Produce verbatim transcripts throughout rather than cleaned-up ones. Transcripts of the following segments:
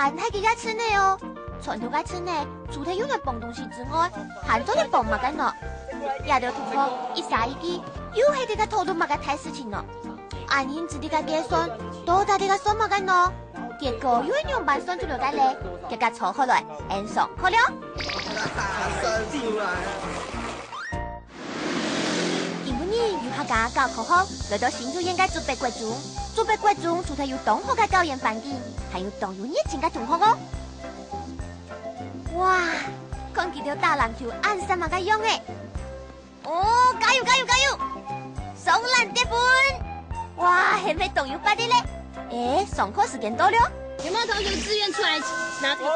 恁大个个秤仔哦！傳統个秤仔，除忒用來磅東西之外，還做得磅麼个呢？這兜同學一儕一句，又係在該討論麼个大事情呢？恁認真在該計算，到底在該算麼个呢？結果又係仰般算出來个咧？遽遽坐好來，𫣆上課了！算出來。 今晡日有客家教科學來到新竹縣个竹北國中。竹北國中除忒有當好个教研環境，還有當有熱情个同學哦。哇，看佢兜打籃球恁煞猛个樣仔！哦，加油加油加油！上籃得分！哇，係毋係當有活力咧？ 欸，上課時間到了。有沒有同學自願出來拿皮筋？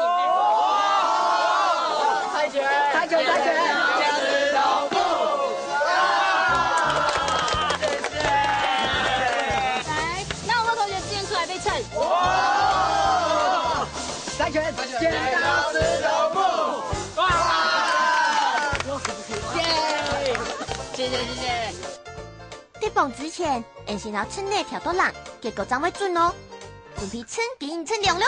猜拳！猜拳！猜拳！來，那有沒有同學自願出來被秤？猜拳！剪刀石頭布！耶！謝謝謝謝。 在磅之前，𫣆先摎秤仔調到零，結果正會準哦。準備秤斤秤兩了。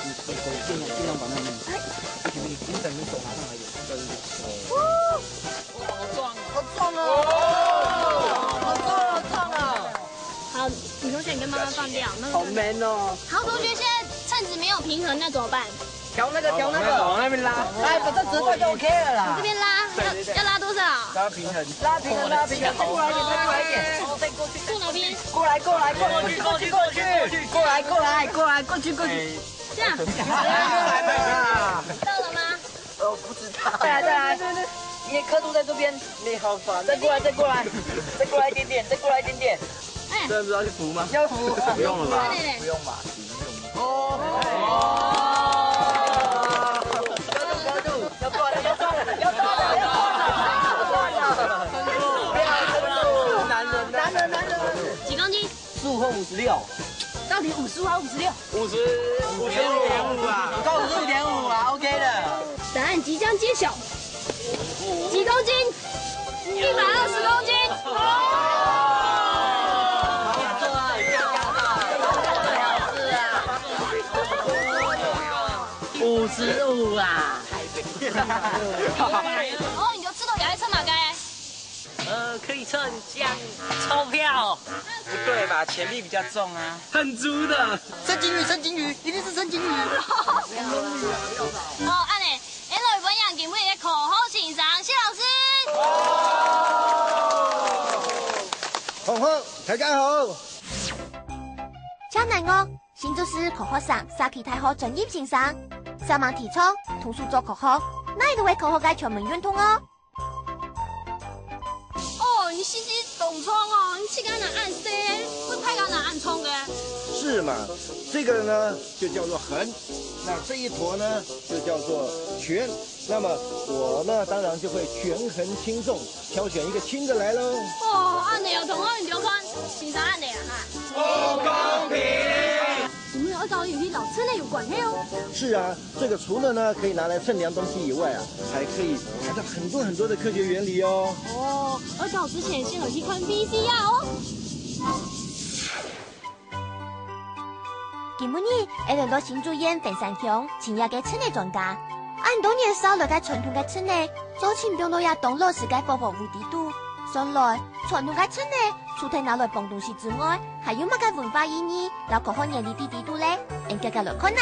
你你手盡量盡量把那個，哎，你你你等你手拿上來一點。對對對。哇，好壯哦！好壯哦！好壯哦！好，女同學，你跟媽媽放掉，媽媽放掉。好 man 哦！好，同學，現在秤子沒有平衡，那怎麼辦？ 調那個，調那個。往那邊拉。來，把這折斷就OK了啦。這邊拉，要，對對對。要拉多少？拉平衡。拉平衡，拉平衡，再過來一點，再過來一點。再過去。過哪邊？過來，過來，過來，過去，過去，過去，過來，過來，過來，過去，過去。這樣。到了嗎？我不知道。再來，再來。你的刻度在這邊。你好煩。再過來，再過來，再過來一點點，再過來一點點。哎。這樣子要去扶嗎？要扶。不用了吧？對對對。不用吧。 哦。高度，高度，要斷了，要斷了，要斷了，要斷了，要斷了。難了，難了，難了。幾公斤？十五或五十六。到底五十五還是五十六？五十，五十五點五啊。我告訴你，五十五點五啊，OK 的。答案即將揭曉。 幾公斤？一百二十公斤。五十五啊！哦，你就知道也愛秤麼个？呃，可以秤這樣鈔票。不對吧？錢幣比較重啊。很足的。秤金魚，秤金魚，一定是秤金魚。哦，恁呢， 𫣆來分享今晡日个科學先生，謝老師。同學，大家好。正經哦，新竹市科學省社區大學專業先生，煞猛提倡動手做科學，哪位都係科學个全民運動哦。 哦，你心機當重哦，你自家人恁細，會派个人恁重个。是嘛？這個呢，就叫做橫，那這一坨呢，就叫做全。那麼我呢，當然就會權衡輕重，挑選一個輕的來嘍。哦，恁呢哦，同學，你就看，先生恁呢啊，哈。不公平！ 你們愛搞个遊戲摎秤仔有關係哦。是啊，這個除了呢可以拿來秤量東西以外啊，還可以查到很多很多的科學原理哦。哦，愛搞之前先來去看V C R哦。今晡日，𫣆來到新竹縣橫山鄉，尋這个秤仔專家。恁多年少來个傳統个秤仔，早就放到這當老式个火火屋底肚。算來，傳統个秤仔 除忒拿來磅東西之外，還有麼个文化意義摎科學原理在底肚咧？𫣆遽遽來看啊！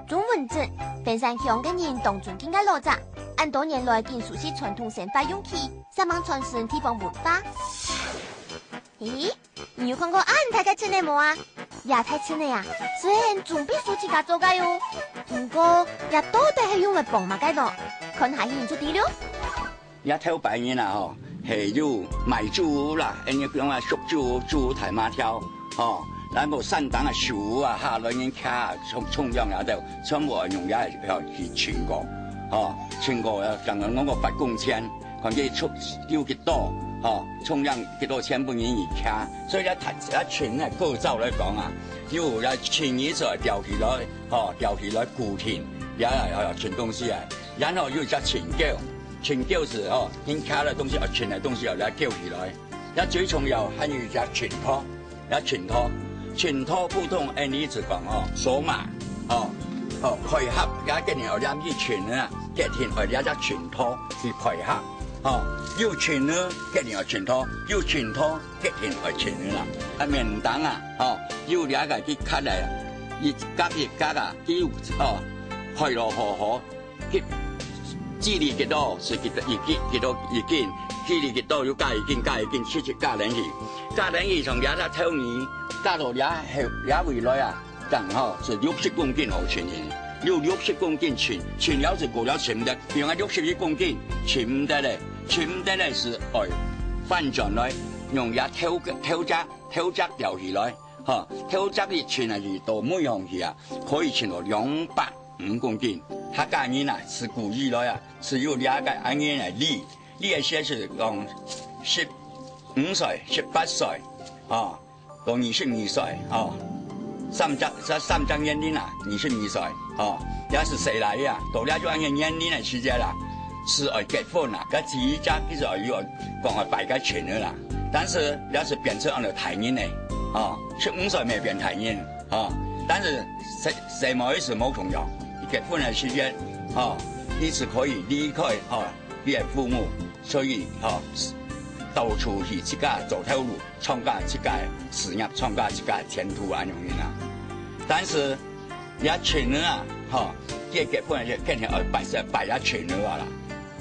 鍾文正，橫山鄉个人當尊敬个老者，恁多年來緊修習傳統生活用具，煞猛傳承地方文化。咦， 你有看過恁大个秤仔無啊？這大秤仔啊，雖然總比手自家做个喲，毋過這到底係用來磅麼个呢？看下去你就知了。這頭擺人啊吼，係有賣豬啦，𫣆俚講啊，畜豬、豬大麻條，吼，然後山頂啊，樹啊，下來人徛，重重量啊，就全部用這去秤過，吼，秤過啊，像講個八公斤， 看佢重有幾多，吼，重量幾多，全部人去徛。所以這大，這秤个構造來講啊，有這秤仔出來吊起來，吼，吊起來固定，也，也，也秤東西啊。然後有一隻秤筊，秤筊係，吼，人徛个東西，啊，秤个東西啊，來筊起來。這最重要，還有一隻秤砣。這襯托，襯托普通𠊎俚就講吼，索碼，吼，吼，配合，這个人愛黏起襯啊，決定愛這隻襯托去配合，吼，有襯呢，決定愛襯托，有襯托，決定愛襯呢啦。啊，免當啊，吼，有這个去刻來，一角一角啊，佢有，吼，配落好好， 幾，距離幾多是幾多，一斤，幾多一斤，距離幾多又加一斤，加一斤，直直加等去。加等去從這隻頭呢，加到這後，這位來啊，正好是六十公斤好稱个。有六十公斤稱，稱了就過了稱毋得，比如講六十一公斤，稱毋得咧，稱毋得咧是愛翻轉來，用這頭，頭隻，頭隻吊起來，吼，頭隻一稱啊，是到尾項去啊，可以稱到兩百 五公斤。客家人啊，自古以來啊，就有這个恁樣个禮，禮个意思係講十五歲、十八歲，吼，到二十二歲，吼，三隻，三隻年齡啊，二十二歲，吼，也係細倈啊，到這種恁樣年齡个時節啦，就愛結婚啦。該第一隻其實愛有講愛拜个親个啦，但是也係變成恁樣大人个，吼，十五歲乜變大人，吼，但是細，細妹係無共樣。 結婚个時間，吼，佢就可以離開，吼，佢个父母，所以，吼，到處去自家做頭路，創造自家个事業，創造自家个前途恁樣啊。但是，這親人啊，吼，佢結婚个時間肯定愛拜，拜這親人啊啦。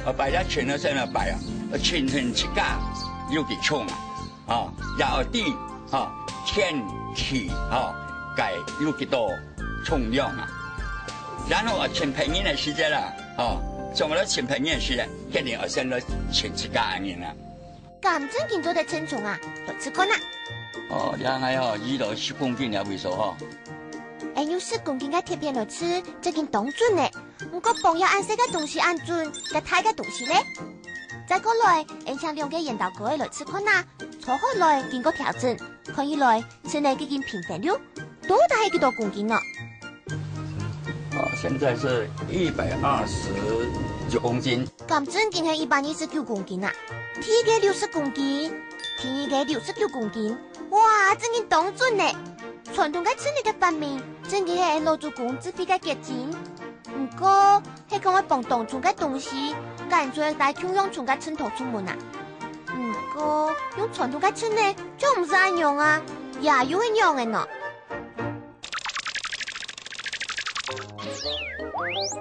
愛拜這親人先來拜啊，親人自家有幾重啊？ 吼，也愛知，吼，天氣，吼，該有幾多重量啊。然後啊，請別人个時節啦，吼，像𠊎來請別人个時節，肯定愛先來請自家个人啊。敢正經做得稱重啊？來試看啊！哦，這𠊎吼，移到十公斤這位數吼。愛用十公斤个鐵片來試，正經當準呢。 毋過磅這恁細个東西恁準，該大个東西咧？再過來，𠊎請兩个緣投哥仔來試看啊，坐好來經過調整，看起來稱仔已經平衡了，到底係幾多公斤呢？哦，現在是一百二十九公斤。敢正經係一百二十九公斤啊？第一个六十公斤，第二个六十九公斤，哇，正經當準呢！傳統个稱仔个發明，正經係𠊎老祖公智慧个結晶。 毋過，係講愛磅當重个東西，敢就愛帶共樣重个秤砣出門啊？毋過，用傳統个秤仔，就毋使恁樣啊，這又係仰仔呢？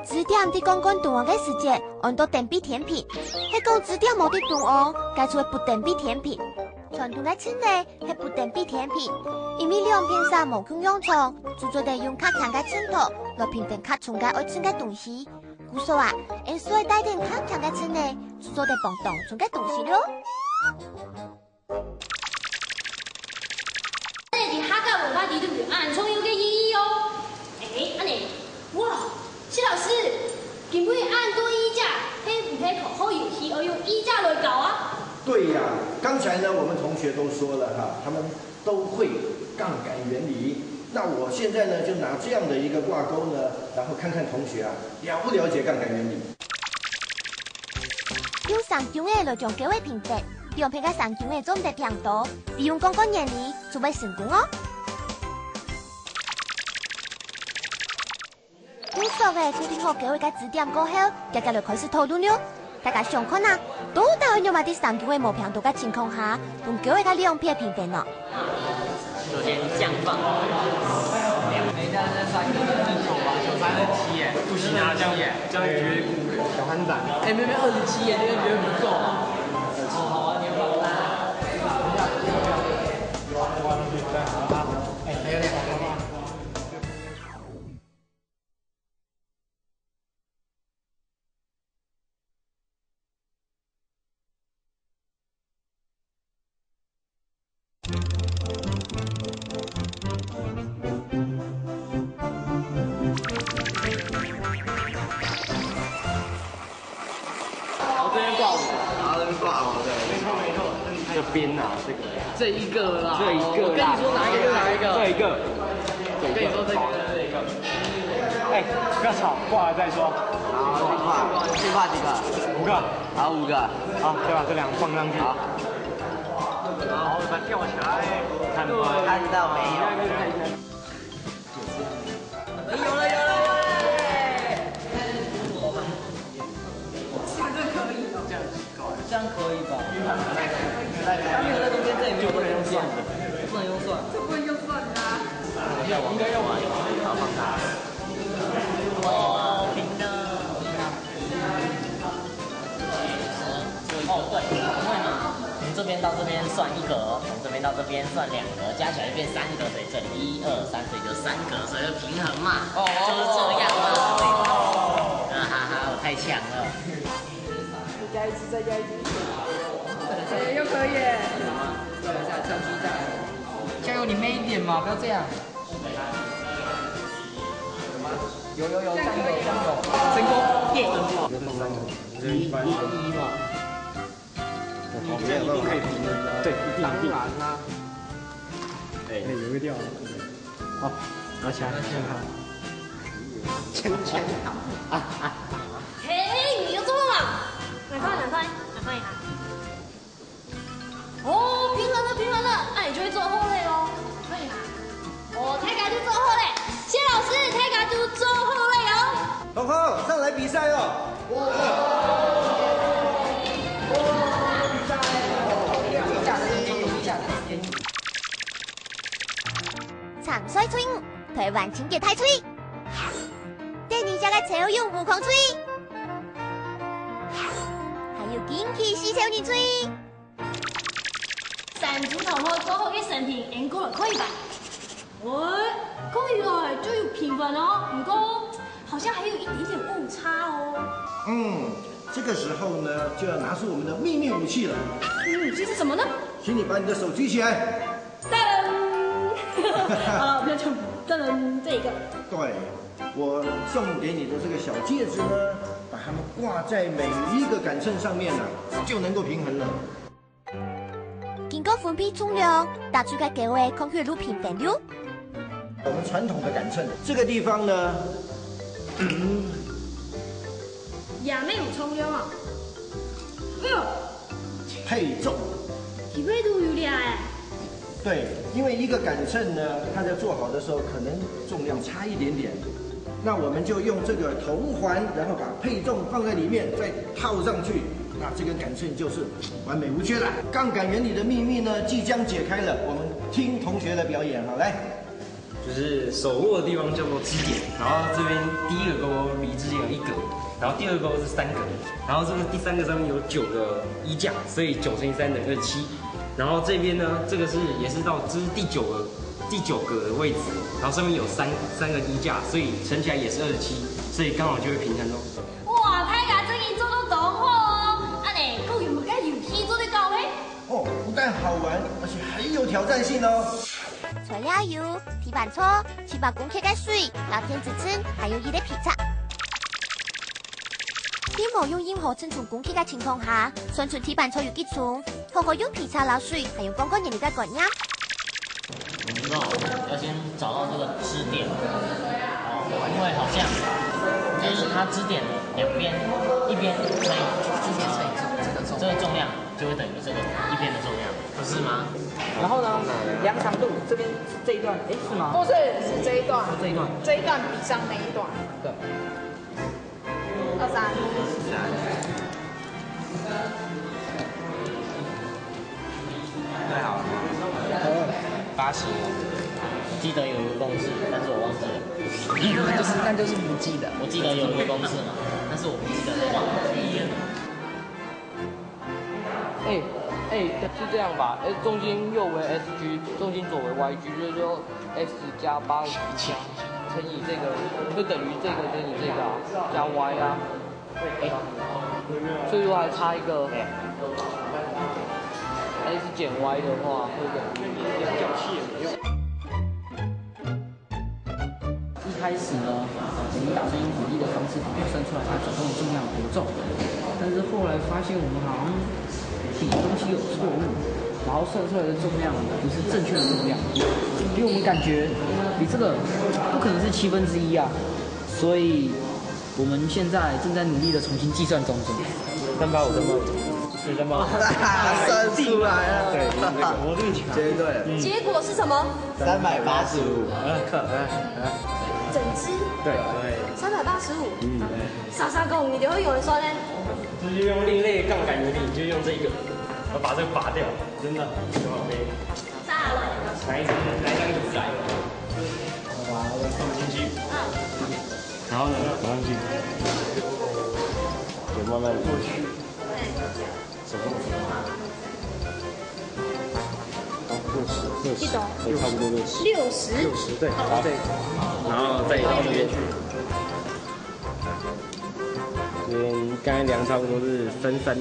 支點在槓槓中央个時節，安到等比天平，係講支點無在中央，該就會不等比天平。傳統个秤仔 係不等比天平，因為兩片儕無共樣長，就做得用較輕个秤砣來平衡較重个愛秤个東西。故所啊，𠊎就愛帶等較輕个秤仔，就做得磅當重个東西了。這个客家文化裡肚有恁重要个意義哦。欸，恁仔， 哇，施老師，今晡日恁多衣架，係毋係考試遊戲愛用衣架來搞啊？對呀，剛才呢，我們同學都說了哈，他們都會槓桿原理。那我現在呢，就拿這樣的一個掛鉤呢，然後看看同學啊，了不了解槓桿原理。用雙鉤仔來將鉤仔平衡，兩片个雙鉤仔做毋得拚著，利用槓桿原理，就會成功哦。 用索仔固定好鉤仔个支點過後，遽遽來開始討論了。大家想看啊，到底愛仰般在雙鉤仔無拚著个情況下，用鉤仔个兩片平衡呢？首先降放。人家那三个是九啊，九三二七耶，不行啊，这样耶，这样绝对不够。小汉仔。哎，没有没有，二十七耶，这个绝对不够。哦，好啊，你要放大。哎，还有两个。 好，这边挂五个。好，这边挂五个。没错，没错。这边啊，这个。这一个啦。这一个啦。我跟你说哪一个就哪一个。这一个。这一个。我跟你说这个，这个。哎，不要吵，挂了再说。好，先挂，先挂几个？五个。好，五个。好，再把这两个放上去。好。然后把它吊起来，看到没有？看到没有？有了，有了，有了！这样可以哦。这样奇怪。这样可以吧？它没有在中间，这也没有在中间，不能用算的。不能用算的。这不能用算的啊。应该用。好，放大。哦，平的。 哦，对，因为嘛，从这边到这边算一格，从这边到这边算两格，加起来就变三格，所以这里一二三，所以就三格，所以就平衡嘛，哦，就是这样嘛。啊哈哈，我太强了。再加一次，再加一次。哎，又可以耶。再来，再来，再来，再来。加油，你慢一点嘛，不要这样。有有有，加油加油，成功，耶！一一一嘛。我觉得一定可以平衡的。对，一定一定。当然啦。哎，有一个调。好，拿起来，先看。锵锵好。啊啊！嘿，你又做梦啊？拿过来，拿过来，拿过来哈。哦，平衡了，平衡了，那你就会做后类哦。可以啊。哦，大家就做后类。谢老师，大家就做后类哦。好好，上来比赛哦。 參賽隊伍，台灣清潔大隊。第二隻个超勇無空隊，還有驚奇四少年隊。三組同學做好个成品，恁樣過了可以吧？喂，看起來就有平衡哦，不過好像還有一點點誤差哦。嗯，這個時候呢，就要拿出我們的秘密武器了。秘密武器是什麼呢？請你把你的手舉起來。 噔噔，啊，不要这样，噔噔，这一个。对，我送给你的这个小戒指呢，把它们挂在每一个杆秤上面呢，就能够平衡了。经过分配重量，打出个结果看起来平衡了。我们传统的杆秤，这个地方呢，也没有重量啊。哎呦，配重。体配度有点哎。对，因为一个杆秤呢，它在做好的时候可能重量差一点点，那我们就用这个铜环，然后把配重放在里面，再套上去，那这根杆秤就是完美无缺了。杠杆原理的秘密呢，即将解开了，我们听同学的表演，好，来。 就是手握的地方叫做支点，然后这边第一个勾勾离支点有一格，然后第二个勾勾是三格，然后这个第三个上面有九个衣架，所以九乘以三等于二十七。然后这边呢，这个是也是到这是第九个第九格的位置，然后上面有三三个衣架，所以乘起来也是二十七，所以刚好就会平衡哦。哇，大家真的做到當好哦！恁呢，還有麼个遊戲做得搞呢？哦，不但好玩，而且很有挑戰性哦。 材料有：鐵板搓、七八公克个水、摎電子秤，還有一粒披薩。在無用任何秤重工具个情況下，算出鐵板搓有幾重，好好用披薩摎水，還有槓桿原理个觀念。我們知道要先找到這個支點，哦，因為好像就是它支點兩邊，一邊乘以這個重，這個重量就會等於這個一邊的重量。 不是嗎？然後呢，量長度這邊是這一段，誒，是嗎？不是，是這一段，是這一段。這一段比上那一段。對。二三。對，好了。八十。記得有一個公式，但是我忘記了。那就是那就是不記得。我記得有一個公式嘛，但是我不記得了。 哎，哎，是這樣吧？S 重心右為S G，重心左為Y G，就是說 S 加八十乘以這個，就等於這個乘以這個啊，加Y啊。哎，所以說還差一個，S 減Y的話，會等於一點。 一開始呢，我們打算用比例的方式把它算出來它總共的重量有多重，但是後來發現我們好像比東西有錯誤，然後算出來的重量不是正確的重量，因為我們感覺你這個不可能是七分之一啊，所以我們現在正在努力的重新計算當中。三百五，三百五。什么？算出来了。对，就是这个。绝对了。结果是什么？三百八十五。嗯，可爱。整只对，三百八十五。嗯。莎莎讲，你就会有人说呢？就是用另类杠杆原理，就用这个，我把这个拔掉，真的很好飞。炸了。拿一张，拿一张椅子来，把它放进去，嗯。然后呢，放上去，对，慢慢过去。总共多少？六十，六十，对，差不多六十。六十。六十，对，好，对。然后再放进去。嗯，刚才量差不多是三三。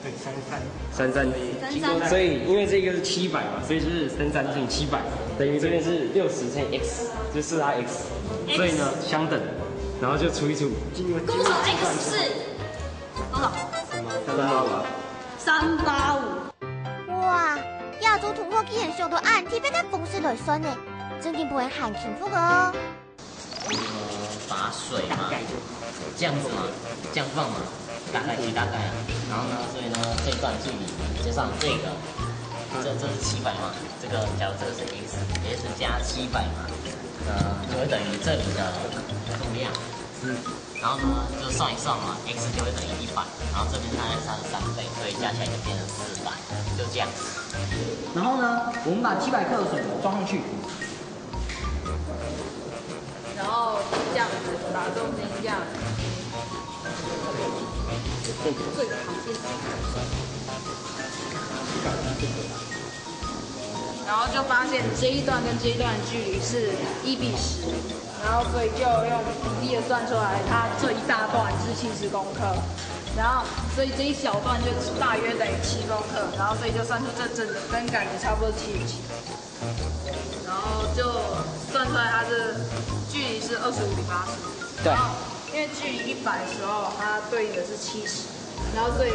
对，三三。三三。三三。所以因为这个是七百嘛，所以就是三三乘以七百，等于这边是六十乘以 x，就四 x，所以呢相等，然后就除一除。多少 x 是？多少？三八五。三八五。哇，亞洲同學竟然想到恁特別个方式來算呢，正經分人還幸福哦。把水嘛，这样子嘛，这样放嘛，大概几大概啊。然后呢，所以呢，这段距离加上这个，这这是七百嘛，这个假如这个是 x，x 加七百嘛，呃，就会等于这里的重量。然后呢，就算一算嘛，x 就会等于一百，然后这边大概是它的三倍，所以加起来就变成四百，就这样子。然后呢，我们把七百克的水装上去，然后这样子把重心这样，最好是，然后就发现这一段跟这一段的距离是一比十，然后所以就用比例的算出来，它这一大段是七十公克，然后所以这一小段就大约等于七公克，然后所以就算出这整个跟感觉差不多七十七。然后就算出来它的距离是二十五比八十。对。然后因为距离一百的时候，它对应的是七十，然后所以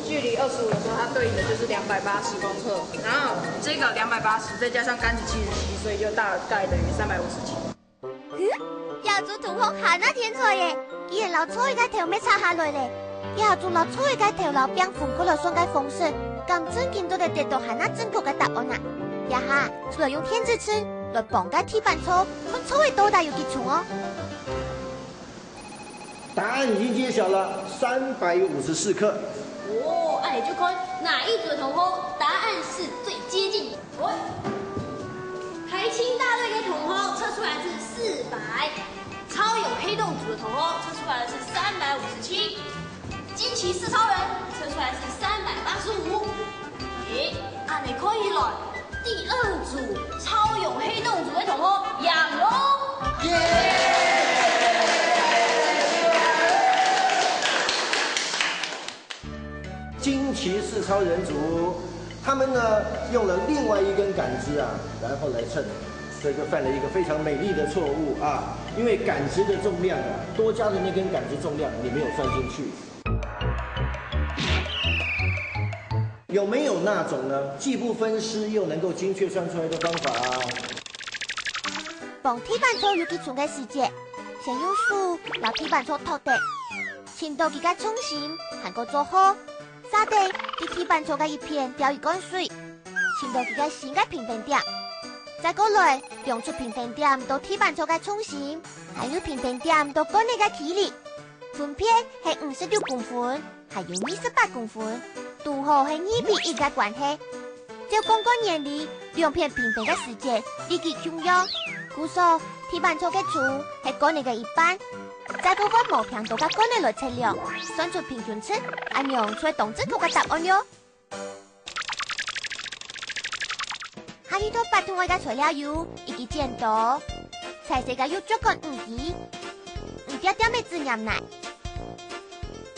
距离二十五的时候，它对应的就是两百八十公克。然后这个两百八十再加上刚才七十七，所以就大概等于三百五十七。 哼，亞洲同學還啊天才耶！竟然摎錯一个頭乜差下來咧！亞洲摎錯一个頭摎餅分開來算个方式，敢正經做得得到還啊正確个答案啊？這下，除了用電子秤來磅个地板搓，看錯个到底有幾重哦！答案已经揭晓了，三百五十四克。哦，恁樣就看哪一組同學答案是最接近。 喂，海青大队的同学测出来是四百，超勇黑洞组的同学测出来是三百五十七，惊奇四超人测出来是三百八十五。咦，恁样看起来，第二组超勇黑洞组的同学赢咯！耶！ 惊奇四超人组，他们呢用了另外一根杆子啊，然后来称，所以就犯了一个非常美丽的错误啊。因为杆子的重量啊，多加的那根杆子重量你没有算进去。有没有那种呢，既不分尸又能够精确算出来的方法啊？磅地板搓有几重个时节，先用手摎地板搓托等， 称到佢个重心還過做好，續等在地板搓个一片調一罐水，稱到佢个新个平衡點。再過來，量出平衡點到地板搓个重心，還有平衡點到罐仔个距離，分別係五十六公分，還有二十八公分，堵好係二比一个關係。 照槓桿原理，兩片平衡个時節，力矩共樣。故所，地板搓个重係罐仔个一半，再過換無平到个罐仔來測量，算出平均值，恁樣就係當正確个答案了。下一道八圖外个材料有一支剪刀，彩色个有竹竿五支，一點點个紙黏泥，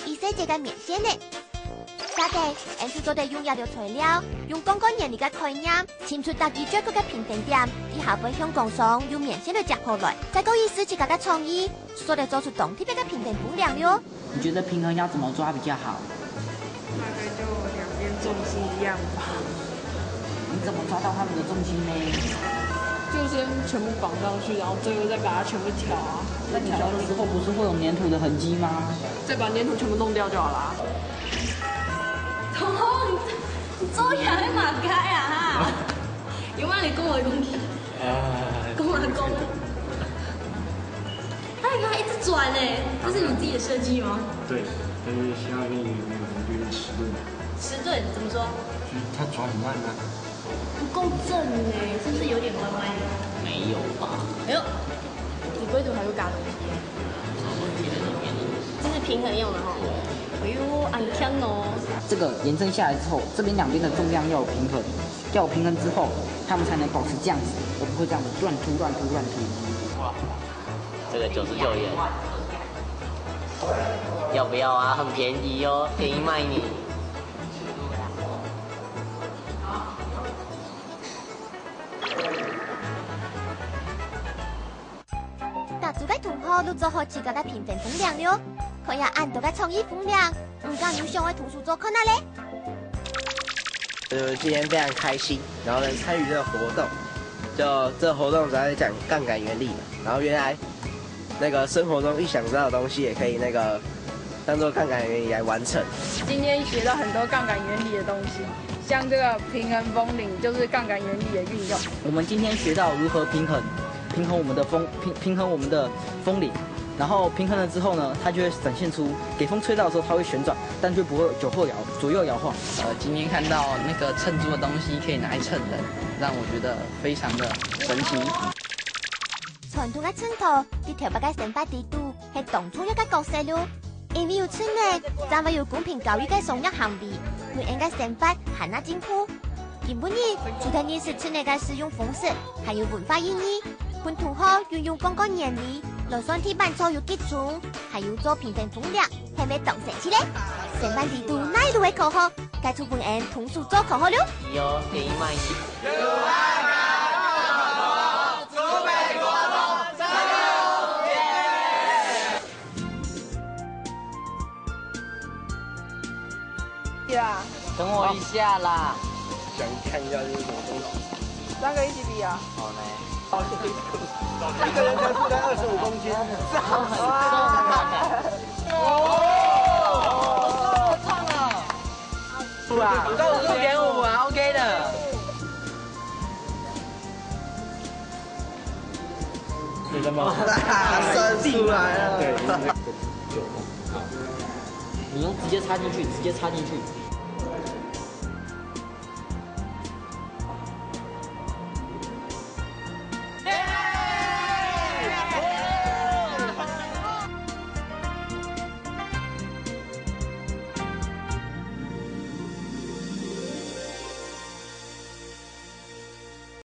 一細節个棉線仔。 續等，𠊎等就做得用這兜材料，用槓桿原理个概念，尋出逐支腳骨个平衡點，在下背向光上用棉線來接好來。再過依自家个創意，就做得做出當特別个平衡本領了。你覺得平衡要怎麼抓比較好？大概就兩邊重心一樣吧。你怎麼抓到他們的重心呢？就先全部綁上去，然後最後再把它全部挑啊，那你挑到最後不是會有黏土的痕跡嗎？再把黏土全部弄掉就好啦。哦，你做人嘛该啊哈！有吗？你讲我讲去，啊，讲啊讲。哎呀，一直转哎，这是你自己的设计吗？对，但是希望可以有点迟钝。迟钝怎么说？就是它转很慢啊。不够正哎，是不是有点歪歪的？没有吧？哎呦，你龟头还有嘎东西耶。这是平衡用的吼。哎呦，很强哦。这个延伸下来之后，这边两边的重量要有平衡，要有平衡之后，它们才能保持这样子，而不会这样子乱突乱突乱突。这个九十九元，要不要啊？很便宜哦，便宜卖你。大家个同学都做好自家个平衡风量了，看下恁多个创意风量，毋敢有想个同事做看啊嘞。我们今天非常开心，然后呢参与这个活动，就这活动主要在讲杠杆原理嘛，然后原来那个生活中意想不到的东西也可以那个当做杠杆原理来完成。今天学到很多杠杆原理的东西，像这个平衡风铃就是杠杆原理的运用。我们今天学到如何平衡，平衡我们的风平平衡我们的风铃，然后平衡了之后呢，它就会展现出给风吹到的时候它会旋转，但就不会左后摇左右摇晃。呃，今天看到那个秤珠的东西可以拿来秤人，让我觉得非常的神奇。传统个秤砣，在台北个生活里肚，係当重要个角色咯。因为有秤仔，正会有公平交易个商业行为，分人个生活还能进步。今晡日除了认识秤仔个使用方式，还有文化意义，分同学运用杠杆原理，来算地板上有几重，还有做平衡风量，係咪当神奇咧？生活里肚哪路个科学，该就分人同事做科学了。有便宜卖你。对啊，等我一下啦。想看一下这是什么东西。三个一起比啊。好呢。一个人才负担二十五公斤。很重。哦，是吧？到五点五啊，OK 的。你的吗？算出来了。对，你直接插进去，直接插进去。